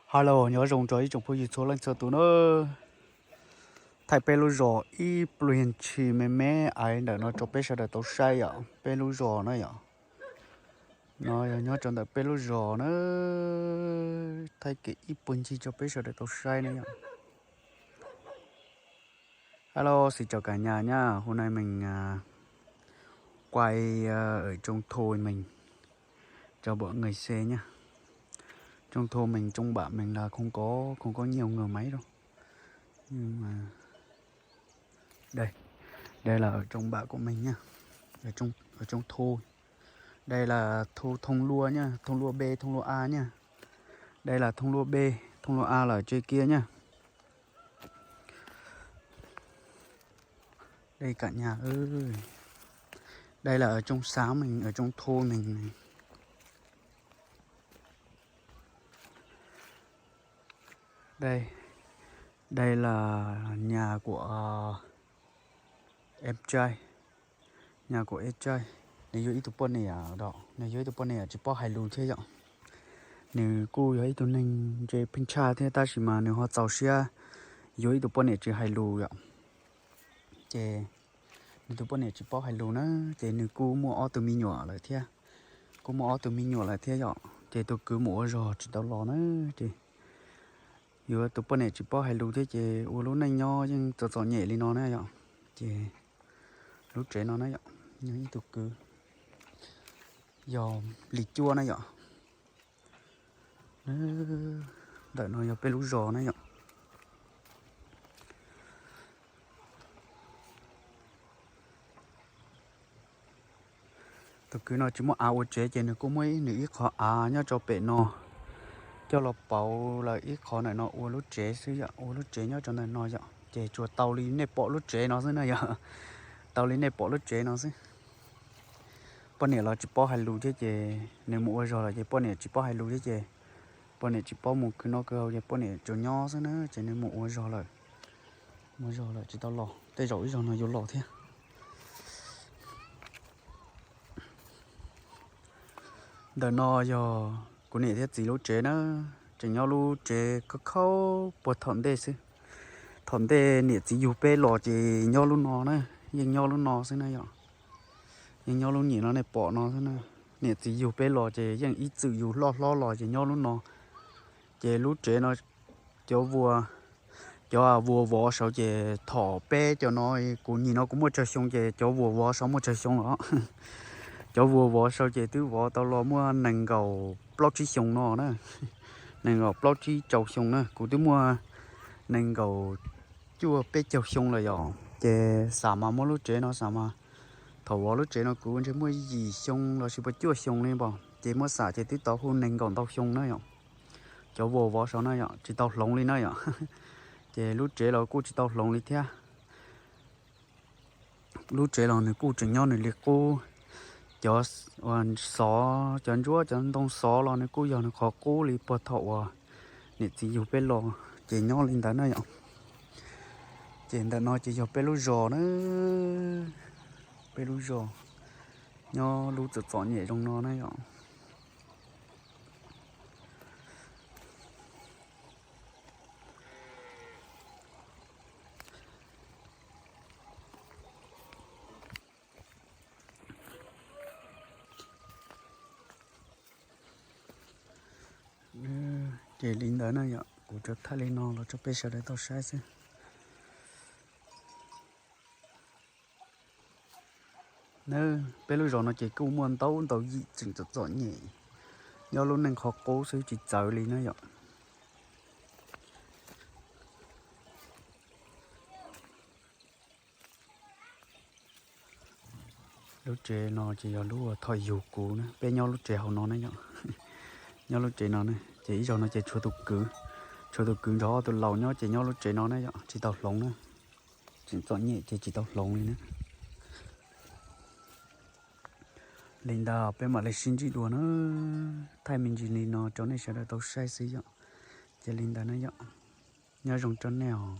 Hello, nyob zoo rau ib tsoom phooj ywg txhua leej txhua tus na. Thaij peb lub zos ib pluag ntshis me me ais ntawm no rau peb sawv daws tau saib yom, peb lub zos na yom. No yog nyob rau ntawm peb lub zos na, thaij kev ib puag ncig rau peb sawv daws tau saib na yom. Hello, xin chào cả nhà nha. Hôm nay mình à, quay à, ở trong thôn mình cho mọi người xem nhé. Trong thôn mình, trong bản mình là không có không có nhiều người mấy đâu. Nhưng mà đây, đây là ở trong bản của mình nha. Ở trong ở trong thôn. Đây là thu thôn Lua nha, thôn Lua B, thôn Lua A nha. Đây là thôn Lua B, thôn Lua A là ở trên kia nha. Đây cả nhà ơi. Đây là ở trong xã mình, ở trong thôn mình này. Đây, đây là nhà của ờ, em trai. Nhà của em trai. Nws yog ib tug poj niam, nws yog ib tug poj niam tsis paub hais lus thiab yom. Nws kuj yog ib tug neeg ntshe pheej tshaj thiab tab sis mas nws ho txaus siab yuav ib tug poj niam tsis hais lus yom. Ces nws tus poj niam tsis paub hais lus na, ces nws kuj muaj ob tug me nyuam lawm thiab. Kuj muaj ob tug me nyuam lawm thiab yom, ces tus kwv mus ua zog tsis tau los na, ces yuav tus poj niam tsis paub hais lus thiab ces ua lub neej nyob yeej txom txom nyem li no na yom. Ces lub tsev no na yom, yog ib tug kwv yog li cuab na yom. Ntawm no yog peb lub zos na yom. Tus kwv no tsis muaj av ua tsev ces nws kuj muaj nws ib qho av nyob rau pem no coj los pauv lawm ib qho ntawm no ua lub tsev xwb yom, ua lub tsev nyob rau ntawm no yom. Ces tsuas tau li nej pom lub tsev no xwb na yom, tau li nej pom lub tsev no xwb. Poj niam los tsis paub hais lus thiab ces nws mus ua zog lawm ces poj niam tsis paub hais lus thiab ces poj niam tsis paub mus khwv noj khwv haus ces poj niam tsuas nyob xwb na ces nws mus ua zog lawm. Mus zog lawm tsis tau los, tej zaum ib zaug no yuav los thiab. Ntawm no yog kuv niam thiab txiv lub tsev na, tseem nyob lub tsev khaub khaub puag thaum ntej xwb. Thaum ntej niam txiv yug peb los ces nyob lub no na, yeej nyob lub no xwb na yom. Yeej nyob lub nyem no nej pom no xwb na. Niam txiv yug peb los ces yeej ib txwm yug loj hlob los ces nyob lub no. Ces lub tsev no cov vuas, cov vuas vov saud ces thaum peb cov no kuv nyim no kuv muaj tsawg xyoo ces cov vuas vov saud muaj tsawg xyoo los. Cov vuas vov saud ces twb vov tau los muaj nees nkaum plaub tsib xyoo no na. Nees nkaum plaub tsib rau xyoo na, kuv twb muaj nees nkaum cuaj peb caug xyoo lawm yom. Ces xam mas muab lub tsev no xam mas, thaum vov lub tsev no kuv ntshe muaj yim xyoo los sis puas cuaj xyoo li npaum, ces muab xam ces twb tau hu nees nkaum ntau xyoo na yom. Cov vuas vov saud na yom, tsis tau hloov li na yom. Ces lub tsev los kuj tsis tau hloov li thiab. Lub tsev los nws kuj tseem nyob nws li qub. Cov xov, cov ntsuab cov ntoo xov los nws kuj yog nws qhov qub li puag thaum uas niam txiv yug peb los ces nyob li ntawd na yom. Ces ntawm no ces yog peb lub zos na, peb lub zos nyob lub txom txom nyem zoo no na yom. Ces li ntawd na yom, kuv tsuas thaij li no los rau peb sawv daws tau saib xwb. Na, peb lub zos no ces kuj muaj ntau ntau yim tseem txom txom nyem, nyob lub neej qhov qub xwb tsis txawv li na yom. Lub tsev no ces yog lub uas thaum yug kuv na, peb nyob lub tsev hauv no na yom. Nyob lub tsev no na ces ib zaug no ces tshuav tus kwv, tshuav tus kwv nrog ob tug laus nyob ces nyob lub tsev no na yom, tsis tau hloov na. Tseem txom nyem ces tsis tau hloov li na. Li ntawd peb mam li sib ntsib dua na, thaij me ntsis li no rau nej sawv daws tau saib xwb yom. Ces li ntawd na yom, nyob zoo rau nej os.